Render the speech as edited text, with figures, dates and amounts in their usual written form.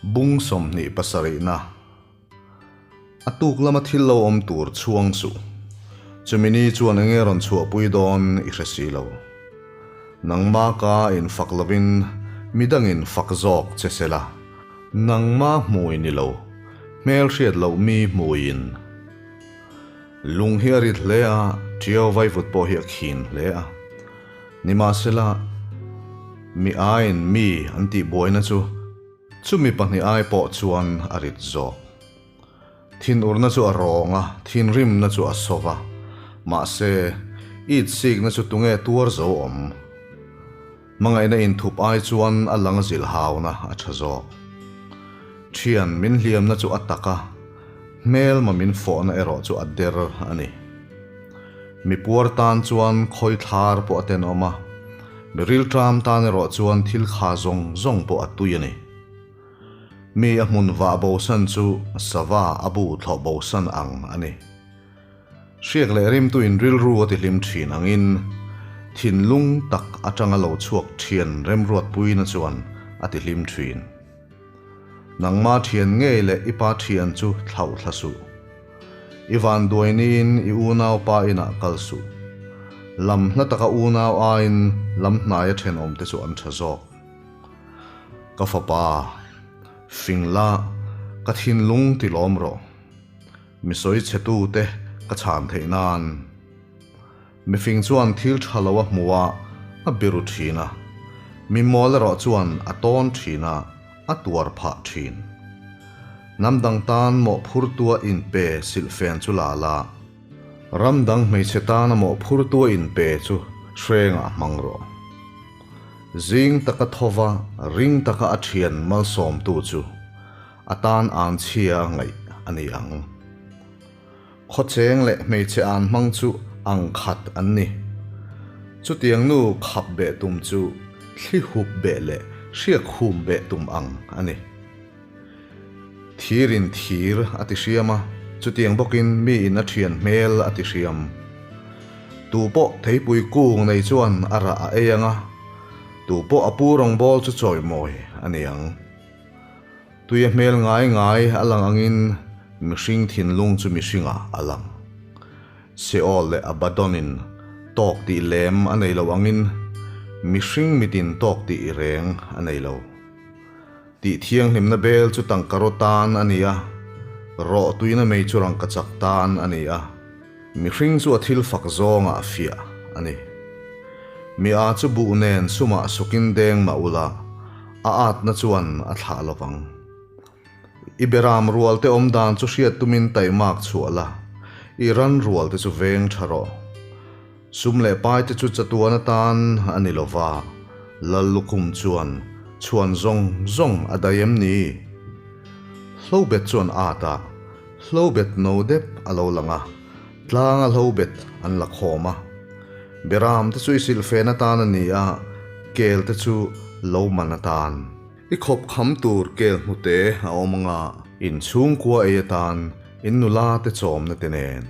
Bung 27 na. A tuk lama thil lo awm tur chhuang suh. Chumi ni chuan enge rawn chhuahpui dawn i hre si lo. Nangma ka in fak lovin midangin fak zawk che se la. Nangma hmui ni lo, hmel hriat loh mi hmuiin. Lung hi a rit hle a, ṭiau vaivut pawh hi a khin hle a. Nimahsela, mi aiin mi an tih buaina chu chumi pahnih ai pawh chuan a rit zawk. Thinurna chu a rawng a, thinrimna chu a sawv a. Mahse, itsikna chu tunge tuar zo awm? Hmangaihna inthup ai chuan a lang zilh hauna a tha zawk. Thian min hliamna chu a tak a, hmelma min fawhna erawh chu a der a ni. Mi puar tan chuan khawi thlar pawh a tenawm a, mi rilṭam tan erawh chuan thil kha zawng zawng pawh a tui a ni. Mi a hmun vah bosan chu sava a bu thlawh bosan ang a ni. Hriak leh rimtuin rilru a tihlim thin angin thinlung tak atanga lo chhuak thian remruatpuina chuan a tihlim thin. Nangma thian ngei leh i pa thian chu thlauh thla suh. I vanduainiin i unaupa inah kal suh. Lam hla taka unau aiin lam hnaia thenawmte chu an tha zawk. Ka fapa, fing la, ka thinlung tilawm rawh. Mi sawi chhe tute ka chhan theih nan. Mifing chuan thil tha lo a hmu a, a biru thin a. Mi mawl erawh chuan a tawn thin a, a tuar phah thin. Hnam dang tan mawhphurtua inpe silhfen chu la la. Ram dang hmeichhe tana mawhphurtua inpe chu hrengah hmang rawh. Zing taka thova ring taka a thian malsawmtu chu a tan an chhia ngaih a ni ang. Khawcheng leh hmeichhe an hmang chu ang khat an ni. Chutiang nu khap beh tum chu thli hup beh leh hriak hum beh tum ang a ni. Thir in thir a ti hriam a, chutiang bawkin mi in a thian hmel a ti hriam. Tu pawh theipui kung nei chuan a rah a ei ang a, tu pawh a pu rawngbâwl chu chawimawi a ni ang. Tuia hmel ngai ngai a lang angin mihring thinlung chu mihringah a lang. Seol leh Abaddon-in tawk tih lem a nei lo angin mihring mitin tawk tih reng a nei lo. Tih thianghlimna bel chu tangkaraw tan a ni a, rawh tuina mei chu rangkachak tan a ni a. Mihring chu a thil fak zawngah a fiah a ni. Mi a chu buh nen sumah sukin deng mah ula, a atna chuan a thlah lo vang. I beram rualte awm dan chu hriat tumin taihmak chhuah la, i ran rualte chu veng tha rawh. Sum leh paite chu chatuan atan a ni lo va, Lal lukhum chuan chhuan zawng zawng a daih em ni? Hlobet chuan at a, hlobet no dep a lo lang a, tlanga hlobet an la khawm a. Beram te chu i silhfen atan a ni a, kel te chu lo man atan. I khawp kham tur kel hnute a awm anga. Inchhungkua ei atan in nula te chawmna te nen.